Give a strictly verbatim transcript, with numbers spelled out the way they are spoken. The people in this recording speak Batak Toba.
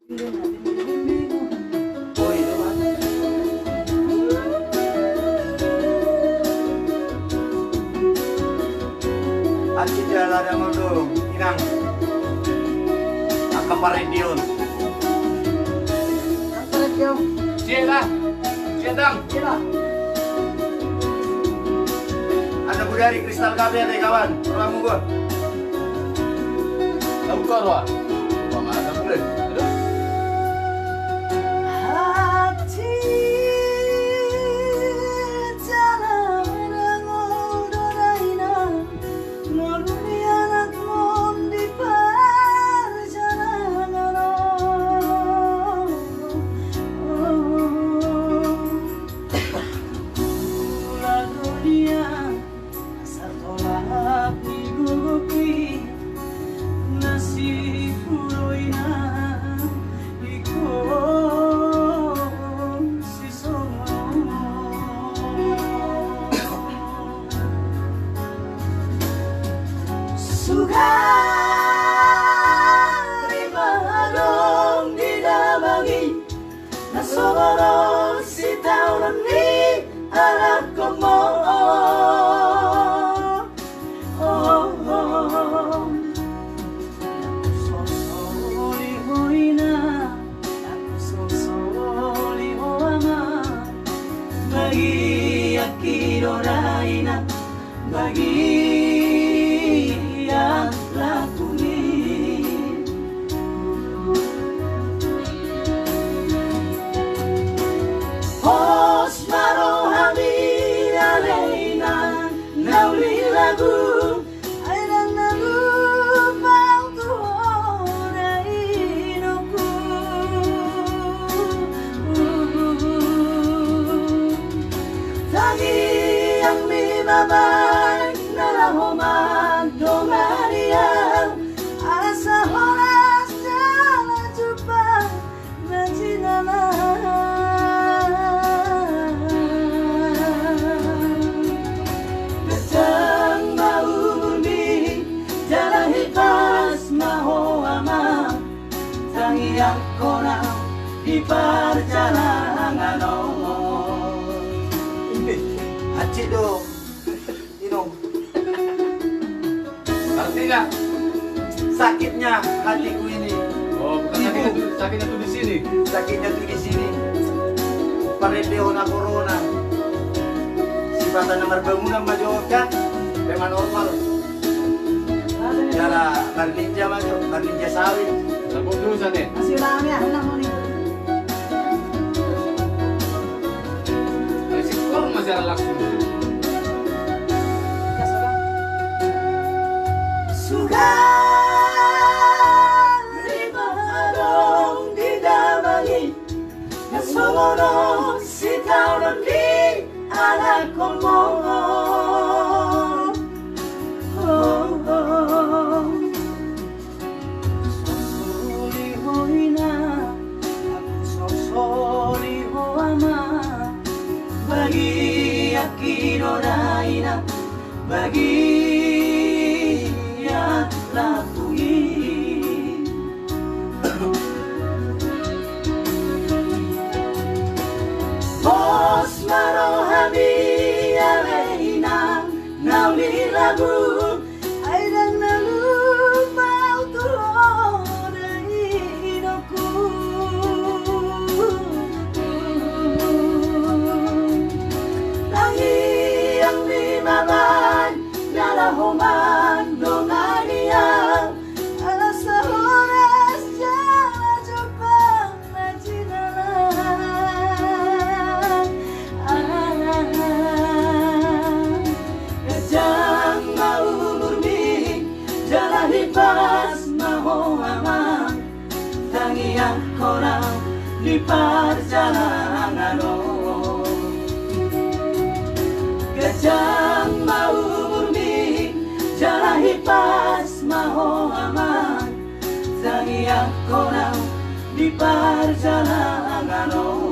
Hansit jala damang do, Inang. Angka parendeon. Siap lah. Siap, Dang. Anak muda dari Kristal Cafe ada kawan. Ruangmu gua. Tahu kau, Ruang? Ruang ada boleh. Aduh. Hati dalam rangol doraina. Ngolu ni anakmon di parjalanan on. Ulaon dia asa tolap ni gogopi na sipuroina di kos. Sugari ma adong di damang i na songon on sitaonon ni anakkonmon. Oh, oh, oh. Sosoli ho ina, sosoli ho ama. Bagian kidorainan, bagian lakuni. Pos ma rohami ale ina na uli lagu. Ai ndang na lupa au tu ho da inongku. Tangiangmi ma baen na laho mandongani au asa horas jala jumpang na jinalahan. Ganjang ma umurmi jala hipas ma ho ama. Tangiangkon au di parjalanan on. Hansit do. Inong. Artinya? Sakitnya hatiku ini. Oh, bukan sakitnya tuh, sakitnya tuh di sini. Sakitnya tuh di sini. Parendehon na corona. Sipata na marbangunan ma jo kan. Pe ma normal. Jala marninja ma jo, marninja sawit. Lapor terus ane. Masih lama ya, enak mau nih. Risiko masalah langsung. Sugari ma adong di damang i na songon on sitaonon ni anakkonmon. Oh, oh, oh. Sosoli ho ina, sosoli ho ama. Bagian kidorainan, bagian lakuni. Pos ma rohami ale ina na uli lagu. Ai ndang na lupa au tu ho da inongku. Tangiangmi ma baen na laho mandongani au asa horas jala jumpang na jinalahan. Ganjang ma umurmi jala hipas ma ho ama. Tangiangkon au di parjalanan on. Ganjang ma umurmi jala hipas ma ho ama. Tangiangkon au di parjalanan on.